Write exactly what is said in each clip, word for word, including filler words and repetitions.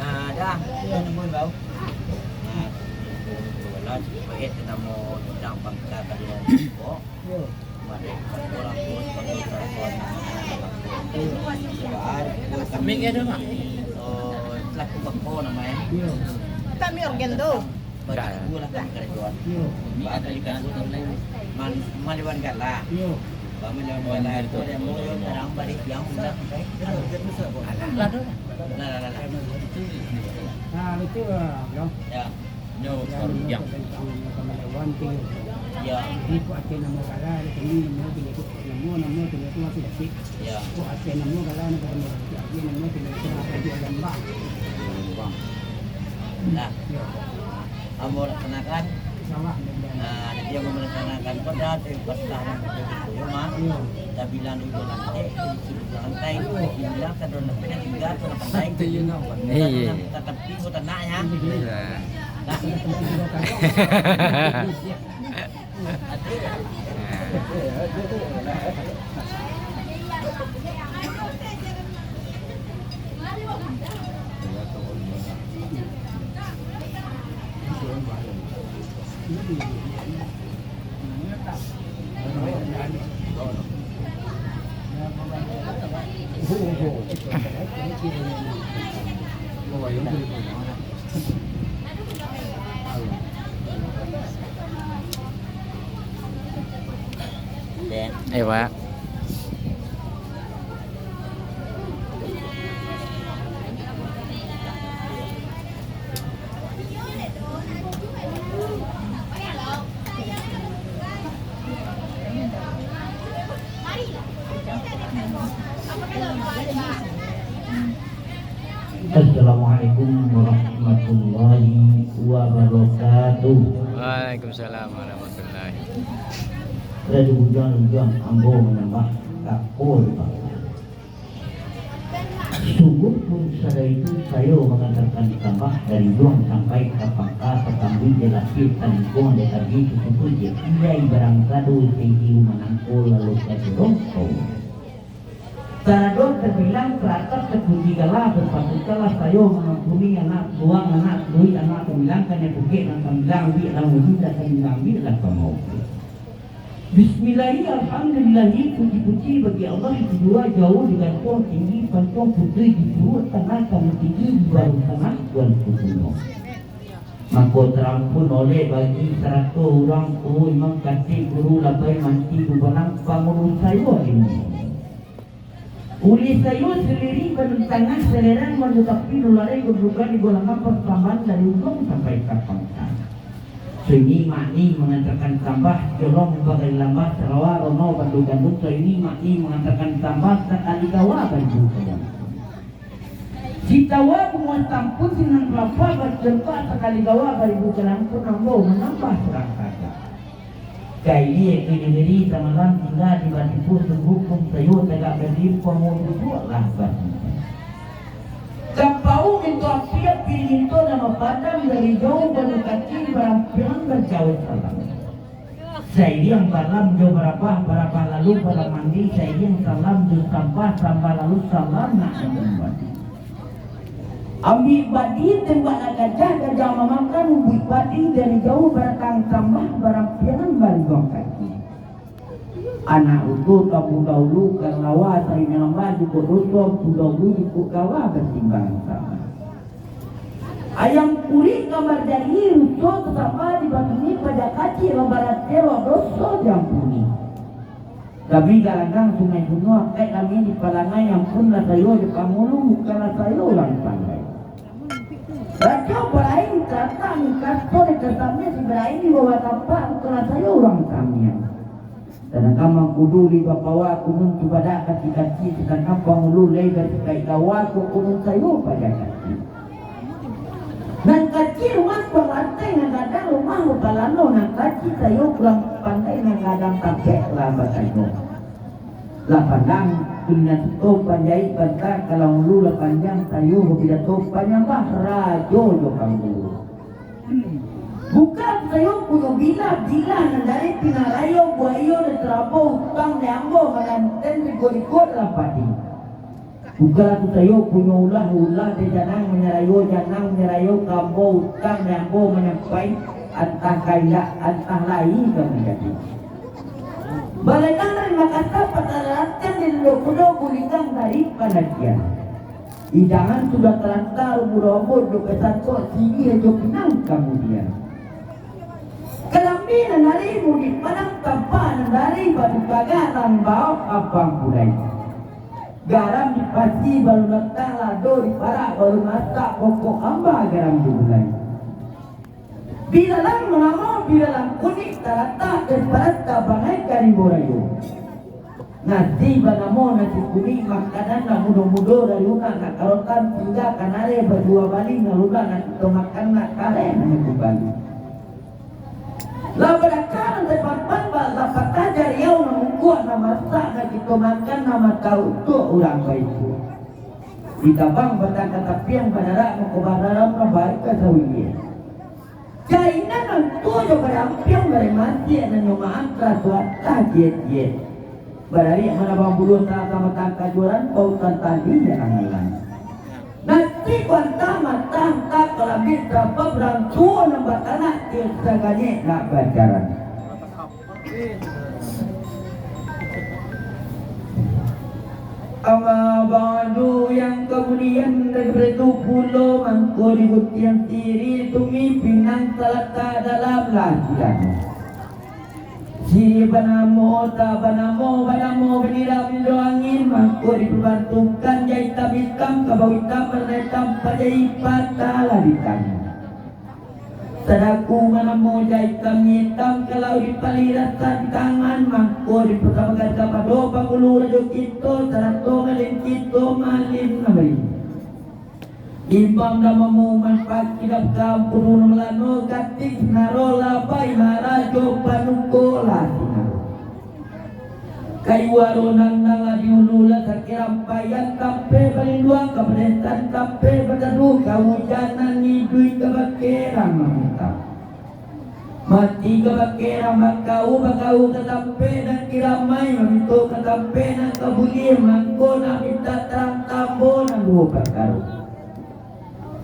Nah, dah. Dah nungguin kau. Nah, lah, pakai nama undang bangsa kalian. Kok? Yo. Mana? Orang tua, orang tua. Mik ada, Mak? Oh, selaku bako namanya. Yo. Tak mik organ tu. Dah. Baru lah kan kerja. Yo. Baru kan. Man-, maliwan galah. Yo. Maliwan galah itu dia mau yang terang balik yang udah sampai. Alah, alah, alah. Nah, itu lah, bro. Ya. Nyo baru yang. Yo. Jadi, kok ati namo galah, kami namo tinggal tu, namo, namo tinggal tu masih dapik. Yo. Kok ati namo galah, namo tinggal tu, ati namo tinggal tu, ati namo tinggal tu. Nah. Yo. Ambo laksanakan. Insyaallah, mudah-mudahan. Nah, jadi ambo melaksanakan pada tu, pas tahan tu, yo, Mak. Yo. Tabilang di dalam teh, di sini dalam teh, dibilang satu dalam teh, tiga tu dalam teh. Iya. Tatapi buat anaknya. Iya. Nah. Eh, Pak. Assalamualaikum warahmatullahi wabarakatuh. Waalaikumsalam warahmatullahi. Dari ujung-ujung ambo manyambah tako di bawah. Sungguahpun sadai tu sayo mangantakan sambah dari ujung sampai ka pangka, tatambi jo lapeh talingkuang jo tabi susutu jo indai barangkado tinggi manangko lalu ka jorong. Tarado tabilang taratap tapuji gala, bapatuiklah sayo mangampuni anak buang, anak duik, anak tabilang, kanai bukik nan tabilang, ambiak lah wujud, lah tabilang, ambiak lah pamau. Bismillahi, alhamdulillahi, puji-puji bagi Allah, itu jua jauah digantuang, tinggi pancuang, putih di puruak, tanah tanah tinggi, di baruah tanah, Tuan Kusumo. Mako tarampun oleh bagi sarato urang tuo, imam katik, guru labai, manti, bubanang, pangulu sayo ini. Ulih sayo silirik badan tangah, salerang manutapi lularai, gundukan di gulangan, pasambahan dari ujung sampai ka pangka. Suni makni mangantakan sambah, jolong bagai lambah, sarawa rono bandu gandun, suni makni mangantakan sambah, sakali gawa bandu sayang. Sitawa bungo tampun, sinan kelapa bacurpak, sakali gawa baribu kalangkun, ambo manambah surang kata. Ka ilia ka nagari samalam tingga di Batipu, sungguahpun sayo tagak badiri, pamo duduaklah basimpan. Kapau minto api, api minto nan bapadam, dari jauah badu kaki barampiangan bajawek salam. Sairiang balam jo barabah, barabah lalu balam mandi, sairiang salam jo sambah, sambah lalu salam nak kambali. Ambiak badi tembaklah gajah, gajah mamakan, umbuik padi dari jauah baratang sambah, barampiangan balibuang kaki. Anak ruto tabu dahulu, kalawa sarinyo lamba, jukuk doso ampu dahulu, jukuk gawa batimbang sambah. Ayam kurik gambar jari, ruso tasambah dibatuni, paja kacik gambar ati, elok doso diampuni. Tapi galandang Sungai Bunuah, kaik kami di Palangai, ampunlah sayo di pangulu, bukanlah sayo urang pandai. Rajo Balain katak mikaso, dikasamiak si Balain di bawah tapak, bukanlah sayo urang samiak. Sadangkan mangkudu lai bapawa kunun cubadak kacik-kacik, sadangkan pangulu lai basikaik gawa ko kunun sayo paja kacik. Nan kacik rumah balantai, nan gadang rumah babalano, nan kacik sayo kurang pandai, nan gadang tapek lah batanyo. Lah pandang kulinan siko panjaik banta, kalau ulu lah panjang sayo bapidato, panyambah rajo jo panggulu. Bukan sayo punyo bilah, bilah nan dari pinang rayo, buayo nan tarabo, utang di ambo mananten rigo-rigo dalam padi. Bukan sayo punyo ulah, ulah di janang manyarayo, janang manyarayo ka ambo, utang di ambo manyampai, antah ka indak, antah lai ka manjadi. Balendang dari Makassar, pataratan di Lulok Kudo, gulingan dari panantian. Idangan sudah taranta, rumbu-rumbu jo kasantok, siriah jo pinang kamudian. Kalambia nan dari Mudik Padang, tampak nan dari Batu Pagarang, baok apang pulai. Garam di pasi balun datang, lado di parak balun masak, pokok amba garam di bulai. Bilalang manamo bilalang kunik, talatak di parak tabangai ka rimbo rayo. Nasi banamo nasi kunik, makanan nan mudo-mudo, nan lunak nak karotan, tingga kanareh bajua bali, nan lunak nak kito makan, nak kareh nak kumbali. Lah badakar nan tapapan, ba-, lah patah jariau, nan mungkuak, nan masak, nan kito makan, nan mata untuak urang baitu. Ditabang batang katapiang, badarak mako badaram, nan baik ka sawilie. Kainan nan tuo jo barampiang, baremasiak nan nyomaan, taraso atah ciek-ciek. Bararik manabang buluah, taraso batang kajuaran, pautan tali nan angalan. Nasi kuantah matah, antah kalambik, sabab urang tuo nan batanak, tiok saganyek nak bajaran. Amma ba'du, yang kamudian, dari itu pulo mangko di Butiang Sirih, Tumi Pinang talatak dalam lasiran. Sirih banamo, tak banamo, banamo Banira Bindo Angin, mangko dipabantukan jo itam-itam, kabau itam, warna itam, paja ipat, talah itam. Sadaku manamo jo itam-itam, kalau dipalih rasa di tangan, mangko dipasampaikan kapado pangulu rajo kito, sarato malin kito, malin nan baitu. Imbang damamu manfaat kidap ka ampuru nan malano, katik sinaro labai marajo panuko lah sinaro. Kayu aro nan, nan lah di ulu lah sakirampaian, tampek balinduang ka padesan, tampek bataduah ka ujanan, iduik ka bakerang mamintak. Mati ka bakerang bakau, bakau ka tampek nan kiramai, mamintak ka tampek nan ka buliah, mangko nak mintak tarang tambo nan duo parkaro.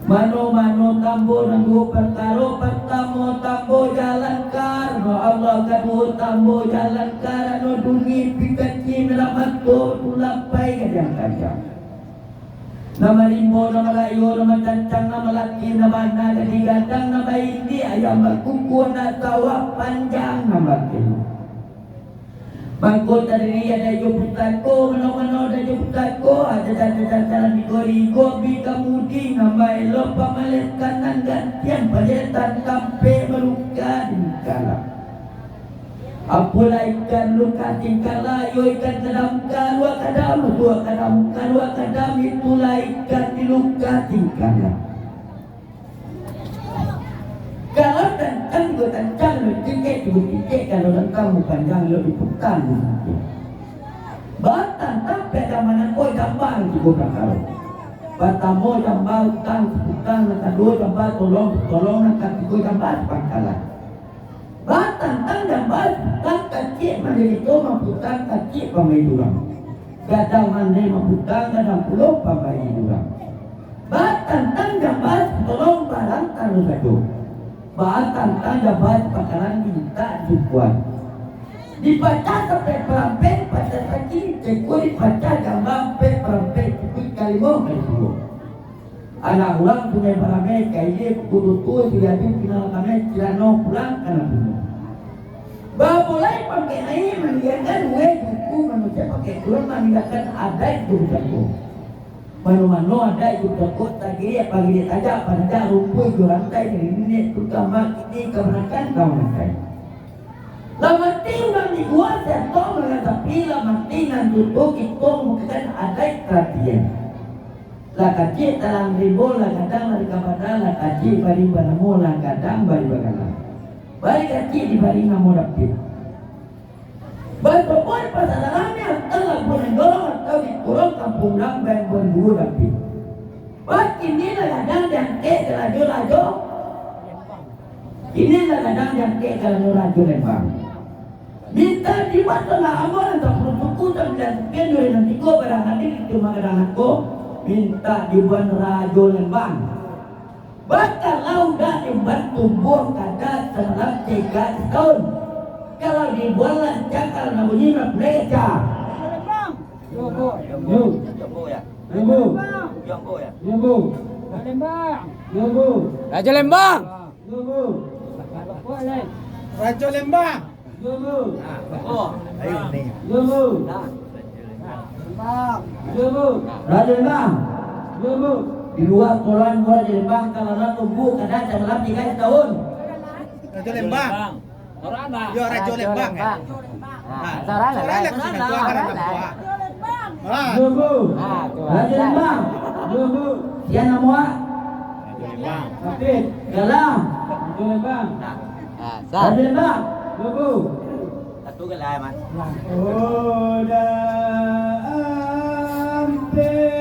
Mano-mano tambo nan duo parkaro, partamo tambo jalan karano Allah, kaduo tambo jalan karano dunia, pikaci merah mato, tulampai gadang-gadang. Nan marimbo, nan marayo, nan macancang, nan malaki, nan bana, gadih gadang, nan baindik, ayam bakuku, nan sawah panjang, nan bakelu. Mangko tadiri adaik jo pusako, mano-mano adaik jo pusako, ajadan-ajadan nan rigo-rigo, bi kamudi nan baelok, pamaleh kanan gantian, pajetan tampek baluka di mukala. Apolah ikan luka tingkala, iyo ikan kadam kalua kadam, dua kadam kalua kadam, itulah ikan di luka tingkala. Kalau tancang, tigo tancang, lo tikek, tigo tikek, kalau rentang, lo panjang, lo diputar, lo singkek. Batantang pek zaman ko jamba tigo parkaro. Partamo jamba utang, utang, nan kaduo jamba tolong, tolong, nan katigo jamba pangkalan. Batantang jamba utang, kacik manjadi tuo, maputang kacik pambaik urang. Gadang mandai maputang, gadang pulo pambaik urang. Batantang jamba sitolong barang tanu sajo. Batantang jamba sipakanan mintak jukuan. Dipacah sampek parampek, pacah saki, ceko dipacah jamba ampek parampek, cukuik kalimo kali duo. Anak urang Sungai Baramai, ka ilia kuku tutu, siriadu pinang kamai, cirano pulang kana bunuh. Bamulai pangkek aia maninggakan weh buku manusia pangkek turun, maninggakan adaik jo pusako. Mano-mano adaik jo pusako, tagiriak pagiriak tajak, panajak rumpuik jo rantai, dari niniak tu ka mak, kini kamanakan ka mamakai. Lah mati urang di gua, siato Tutup kito mamukakan adaik karatian. Lah kacik talang rimbo, lah gadang lah dikabana, lah kacik bari banamo, lah gadang bari bagala. Bari kacik dibari namo David. Bari toboh di Pasar Alam, atau Labuah Nandorong, atau di Kurong Kampuang Urang, bari baribu David. Bari kini lah gadang diangkek ka Rajo-Rajo. Kini lah gadang diangkek ka Rajo-Rajo Lembang. Mintak dibuek tu lah ambo nan sapuluah suku, sambilan suku, duo nan tigo, barang hadir di rumah gadang nangko, mintak dibuek Rajo Lembang. Bakalau dak dibuek tumbuah kada samalam tigo satahun. Kalau dibuek lancak, kalau nabunyi, nabunyi kaca. Yo. Yo. Yo. Yo. Yo. Rajo Lembang. Yo. Rajo Lembang. Yo. Yo. Yo. Rajo Lembang. Yo. Di lua kolon Rajo Lembang, kalau lah tumbuah kada samalam tigo satahun. Rajo Lembang. Yo, Rajo Lembang, eh. Nah, sorangan lah, sorangan lah, sorangan lah. Ah. Yo. Ah, tu Rajo Lembang. Yo. Sia namo, ah? Rajo Lembang. Tapi, galah. Rajo Lembang. Ah, sah. Rajo Lembang. Yo. Satu galah, Mas. Oda Ampek.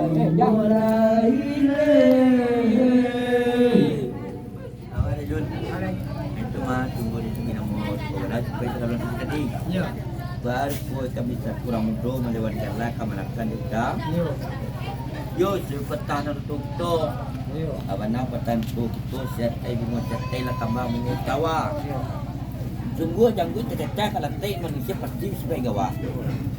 Awak dah, Jun. Itu mah tunggu di sini namo sekolah supaya selalu tadi. Iyo. Baru kami kurang mudo melewati jalan ka Malaka Desa. Iyo. Yo, sepatah nan tutup. Iyo. Abana patah tutup, siatai bungo siatai lah tambah bungo tawa. Iyo. Sungguah jangguik tacacah ka lantai, manusia pasti sipaik gawa.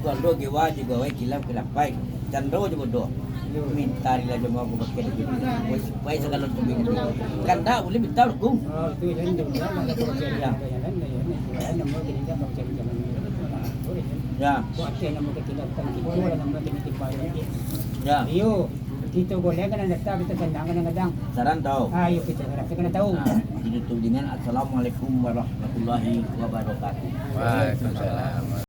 Kuando gawa jo gawai, kilau kilapai, candro jo bodoh. Minta rila jo mau bapakai dulu. Wes, wes, sagalo tu minta. Kandak buliah minta hukum. Ya. Ya. Ya. Iyo, kito goleh kan datang, kito tendang kan datang. Saran tau. Ah, iyo, kito harap kito kena tahu. Nah, ditutup dengan Assalamualaikum warahmatullahi wabarakatuh. Waalaikumsalam.